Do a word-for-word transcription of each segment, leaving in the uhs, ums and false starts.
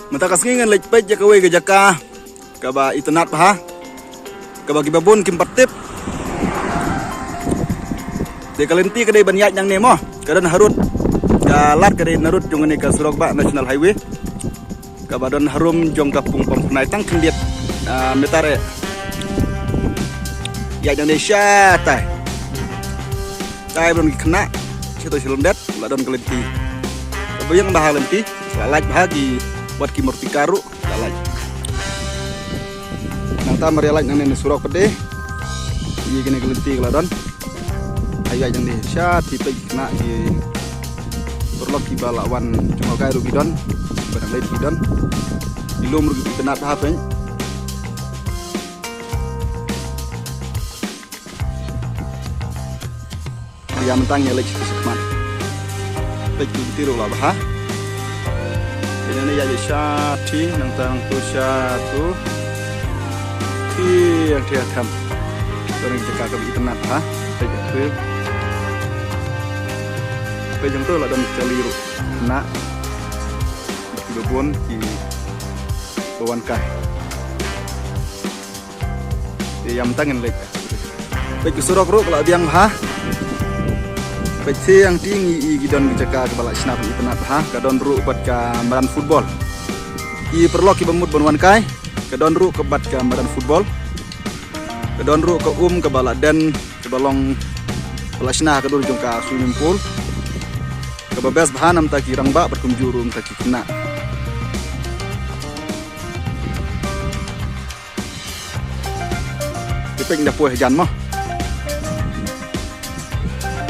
Mynta ka sngi ngan leit peit ïa kawei ka jaka kaba itynnad bha, kaba kiba bun kim pat tip. Te ka lynti ka dei ban ïaid nangne mo. Ka don harud, ka lad ka dei narud jong kane ka surok ba National Highway, kaba don harum jong ka pung pam khnai tang khyndiat, ah, meter eh. Ïaid nangne shatai. Tai ban ki khynnah, sha to sha lyndet, la don ka lynti. Kaba ïeng bha lynti, la lait bha ki wat ki murti karu, la lait. Nangta mar ïa lait nangne na surok pat de. Ïa kane ka lynti ka la don. Ai ïaid nangne shatai, peit ki khynnah ki paralok kiba la wan jngohkai ruh ki don. Ba dang leit ki don. Ki lum ruh ki itynnad bha, peit. Ïa mynta ngi leit sha khmat. Peit ki lynti ruh la bha. Peit nangne ïaid shatai, nangta nangtu shatai. Tiang tiang tham. Don ki jaka kaba itynnad bha. Peit ïa phi. Peit jong to la don kali ruh. Khynnah. Bad kiba bun kiba wan kai. Te ïa mynta ngin leit. Peit ka surok ruh ka la biang bha. Peit tiang tiang, i, i ki don ki jaka kaba la shna ban itynnad bha. Ka don ruh bad ka madan football. Ki paralok kiba mut ban wan kai, ka don ruh ka bad ka madan football. Ka don ruh ka um kaba la den, kaba long, ba la shna ha ka dur jong ka swimming pool. Kaba best bha namta ki rangbah bad kumjuh ruh namta ki khynnah. Te peit nda poi hajan mo.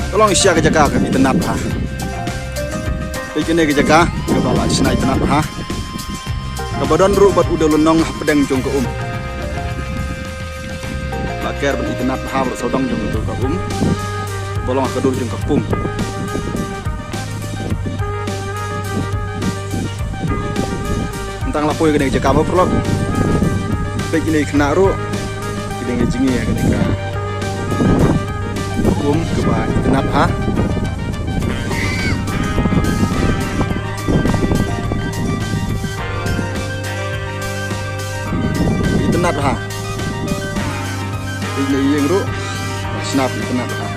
Ka long shisha ka jaka kaba itynnad bha. Peit kane ka jaka kaba la shna itynnad bha. Kaba don ruh bad u dewlynnong hapdeng jong ka um. La ker ban itynnad bha bad sawdong jong ka um. Ba long ha ka dur jong ka pung. Tang la poi kane ka jaka mo paralok. Peit kine ki khynnah ruh. Kine ki jingïa kane ka um kaba itynnad bha. Itynnad bha. Peit ïing ruh. Shnap itynnad bha.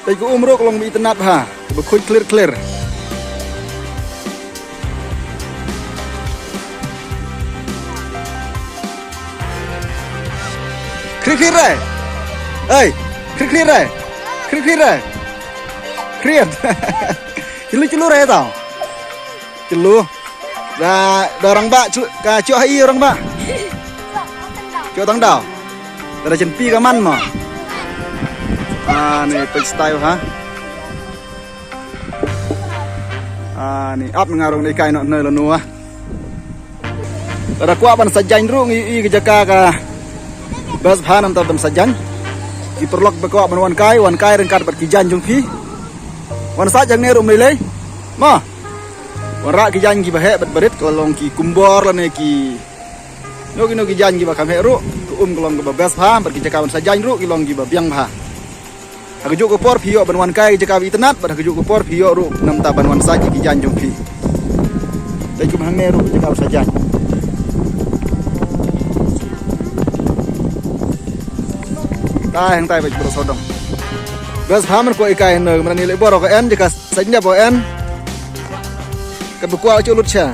Peit ka um ruh ka long ba itynnad bha, ba khuid khlir khlir. Khri khri re. Ei, khri khri re. Khri khri re. Khri. Chilu chilu re tau. Chilu. Da, da rangbah, chu-, ka chu ha i rangbah. Chu tang dau. Da chen pi ka man mo. Ah, ni pek style ha. Ah, ni ap nga rong ni kai no no lo no ah. Da kwah ban sa jaiñ ruh ngi i ka jaka ka best bha namta ban sa jaiñ. Ki paralok ba kwah ban wan kai, wan kai ryngkat bad ki jaiñ jong phi. Wan sa jaiñ ne ruh mei lei. Mo. Wanrah ki jaiñ kiba heh bad barit, ka long ki kumbor lane ki, no ki, no ki jaiñ kiba kham heh ruh. Ka um ka long kaba best bha, bad ki jaka ban sa jaiñ ruh ki long kiba biang bha. Ha kajuh ka por phi ïoh ban wan kai ki jaka ba itynnad, bad ha kajuh ka por phi ïoh ruh namta ban wan sa ki jaiñ jong phi. Dei kum hangne ruh ki jaka ban sa jaiñ. Tai hangtai bad bro sawdong. Best bha man ko i kai no, man ni le bor ko en jaka Sa jnep o en. Ka ba kwah u lut sha.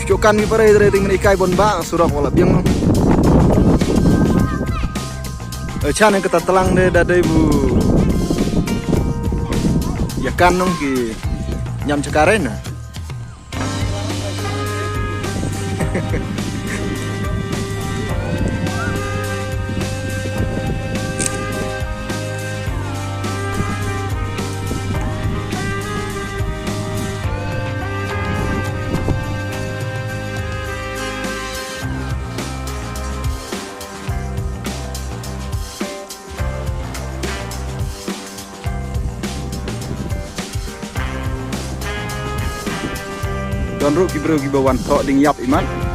Shu kan mi pare dre ting mani kai bon ba surok wala biang. Eh, chan ka ta tlang de da dei bu. Ya kan nong ki ñam chakare na. Ruh ki briew kiba wan thoh ding ïap imat.